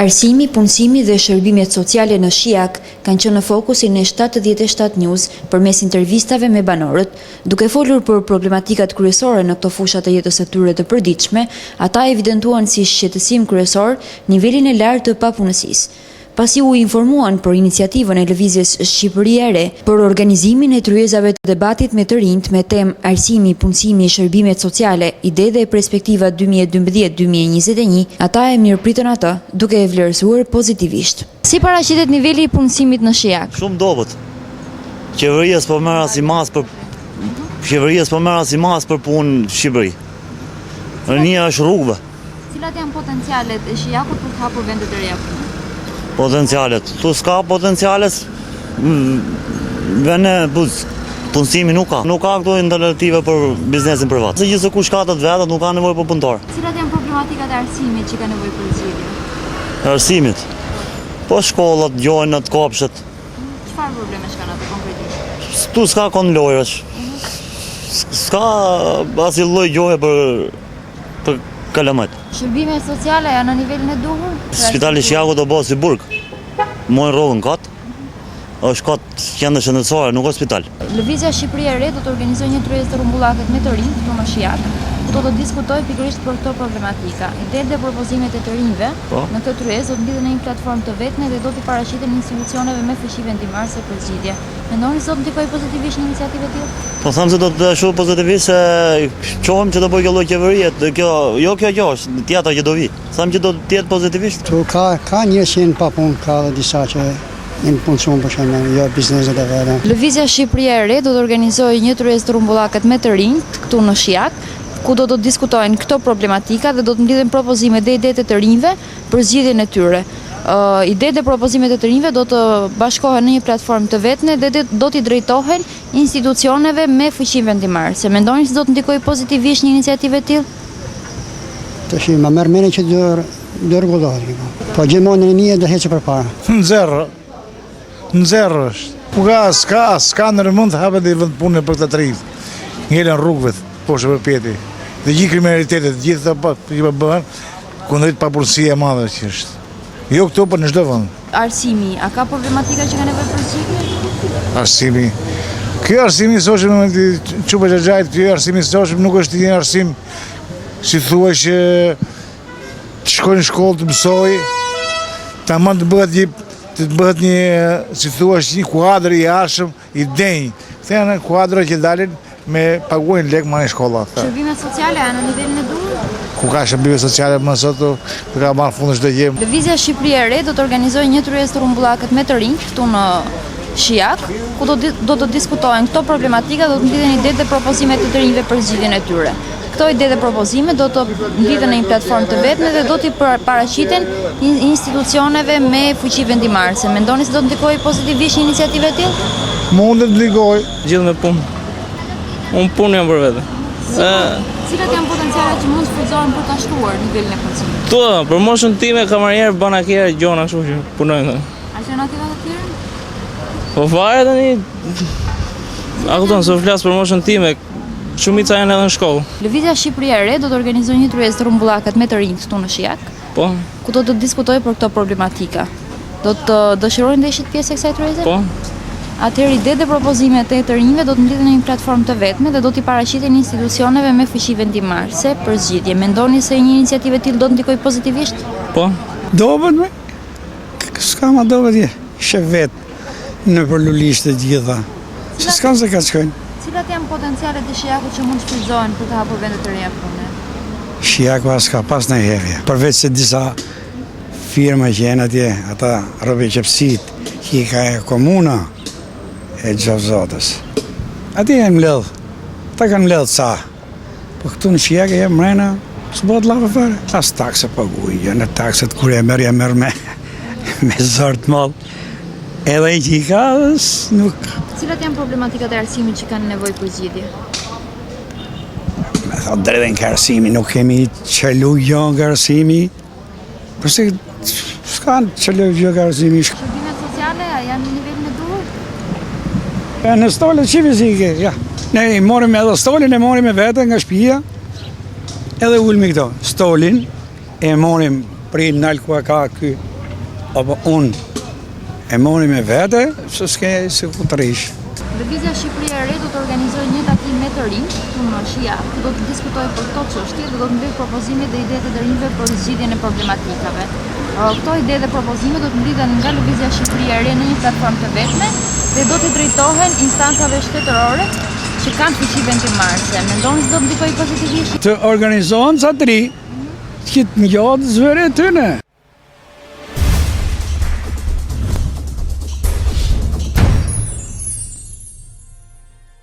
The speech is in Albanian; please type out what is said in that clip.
Arsimi, punësimi dhe shërbimet sociale në Shijak kanë qenë në fokusin e 77 News përmes intervistave me banorët. Duke folur për problematikat kryesore në këto fusha të jetës së tyre të përditshme, ata evidentuan si shqetësim kryesor nivelin e lartë të papunësisë. Pasi u informuan për iniciativën e Lëvizjes Shqipëria e Re për organizimin e tryezave të debatit me të rinjtë me temë Arsimi, Punësimi, Shërbimet Sociale, Ide dhe Perspektiva 2012 2021, ata e mirëpritën atë, duke e vlerësuar pozitivisht. Si paraqitet niveli i punësimit në Shijak? Shumë dobët. Qeveria s'po merr asnjë masë për Qeveria s'po merr asnjë masë për punë në Shqipëri. Rinia është rrugëve. Cilat janë potencialet e Shijakut për të hapur vende të reja pune? Potencialet? Ktu s'ka potenciale, vende punësimi nuk ka. Nuk ka këtu alternative për biznesin privat. Se gjithsekush ka të vetat, nuk ka nevojë për punëtor. Cilat janë problematikat e arsimit që ka nevojë për zgjidhje? Arsimit? Po shkollat, gjojnat, kopshet. Çfarë problemesh kanë ato konkretisht? Ktu s'ka kënd lojrash. S'ka asnjë lloj gjoje për për kalamajt. Shërbimet sociale janë në nivelin e duhur? Spitali i Shijakut do bëhet si burg. Marrin rrogën kot. Është kot qendër shëndetësore, nuk është spital. Lëvizja Shqipëria e Re do të organizojë një tryezë të rrumbullakët me të rinj këtu në Shijak, ku do të diskutojë pikërisht për këto problematika. Idetë dhe propozimet e të rinjve po. në këtë tryezë do të mblidhen në një platformë të vetme dhe do t'i paraqiten institucioneve me fuqi vendimmarrëse për zgjidhje. Mendoni se do të ndikojë pozitivisht një iniciativë e tillë? Po them se do të shumë pozitivisht se shohim që do bëjë kjo lloj qeverie, kjo jo kjo kjo është, tjetra që do vi. Them që do të jetë pozitivisht. Ktu ka ka njerëz që janë pa punë, ka edhe disa që janë punësuar për shembull, jo bizneset e veta. Lëvizja Shqipëria e Re do të organizojë një tryezë të rrumbullakët me të rinjtë këtu në Shijak, ku do të diskutojnë këto problematika dhe do të mblidhen propozimet dhe idetë e të rinjve për zgjidhjen e tyre. Idetë dhe propozimet e të rinjve do të bashkohen në një platformë të vetme dhe do t'i drejtohen institucioneve me fuqi vendimmarrëse. Mendoni se do të ndikojë pozitivisht një iniciativë e tillë? Tash ma merr mendja që do do rregullohet kjo. Po gjithmonë rinia do ecë përpara. Në zero. Në zero është. Ku ka, s'ka, s'ka ndërmend të hapet një vend pune për këta të rinj. Ngelen rrugëve, poshtë përpjetë. Dhe gjithë kriminalitetet, gjithë të po, që po bëhen, kundrejt papunësia e madhe që është. Jo këtu, por në çdo vend. Arsimi, a ka problematika që ka nevojë për zgjidhje? Arsimi. Kjo arsimi i sotshëm, çupa xhaxhait, kjo arsimi i sotshëm nuk është një arsim si thua që të shkojë në shkollë të mësojë, tamam të bëhet një të bëhet një, si thua, një kuadër i ardhshëm, i denjë. Këta janë kuadra që dalin me paguajnë lekë marrin shkolla. Shërbimet sociale janë në nivelin e duhur? Ku ka shërbime sociale më sot, ku ka marrë fund çdo gjë. Lëvizja Shqipëria e Re do të organizojë një tryezë të rrumbullakët me të rinj këtu në Shijak, ku do do të diskutohen këto problematika, do të mblidhen idetë dhe propozimet e të rinjve për zgjidhjen e tyre. Këto ide dhe propozime do të mblidhen në një platformë të vetme dhe do t'i paraqiten institucioneve me fuqi vendimmarrëse. Mendoni se do të ndikojë pozitivisht një iniciativë e tillë? Mund të ndikojë. Gjithë me punë. Unë punë jam për vete. Cilat janë potencialet që mund të shfrytëzohen për ta shtuar nivelin e punësimit? Tu, për moshën time kamarier, banakier, gjona kështu që punojnë. Alternativa të tjera? Po fare tani A kupton, se flas për moshën time, Shumica janë edhe në shkollë. Lëvizja Shqipëria e Re do të organizojë një tryezë të rrumbullakët me të rinjtë këtu në Shijak. Po. Ku do të diskutojë për këto problematika. Do të dëshironi të ishit pjesë e kësaj tryeze? Po. Atëherë idetë dhe propozimet e të rinjve do të mblidhen në një platformë të vetme dhe do t'i paraqiten institucioneve me fuqi vendimmarrëse për zgjidhje. Mendoni se një iniciativë e tillë do të ndikojë pozitivisht? Po. Dobët me? S'ka ma dobët je. Sheh vetë nëpër lulishte të gjitha. Se s'kanë se ka të shkojnë. Cilat janë potencialet e Shijakut që mund të shfrytëzohen për të hapur vende të reja pune? Shijaku as ka pas ndonjëherë, përveç se disa firma që janë atje, ata rrobaqepësit që i ka komuna e Xhafzotës. Atje janë mbledh, ata kanë mbledh ca. Po këtu në Shijak e mrena, s'bëhet llaf fare. As taksë paguaj, jo në taksët kur e merr, ja merr me, me zor të madh. Edhe i që i ka, nuk... Cilat janë problematikat e arsimit që kanë nevojë për zgjidhje? Me thënë drejtën ka arsimi, nuk kemi qëllu jo nga arsimi, Përse s'ka qëllu gjë nga arsimi? Shërbimet sociale a janë në nivelin e duhur? E në stole që fizike, ja. Ne i morim edhe stolin e morim me vete nga shtëpia. Edhe ulmi këto. Stolin e morim prej nalt ku e ka ky. apo unë e mori me vete, se s'ke se ku të rrish. Lëvizja Shqipëria e Re do të organizojë një takim me të rinjtë këtu në Shijak, ku do të diskutojë për këto çështje dhe do të mbledhë propozimet dhe idetë e të rinjve për zgjidhjen e problematikave. Këto ide dhe propozime do të mblidhen nga Lëvizja Shqipëria e Re në një platformë të vetme dhe do t'i drejtohen instancave shtetërore që kanë fuqi vendimmarrëse. Mendoni se do të ndikojë pozitivisht? Të organizohen ca të ri, që të ngjohet zëri i tyne.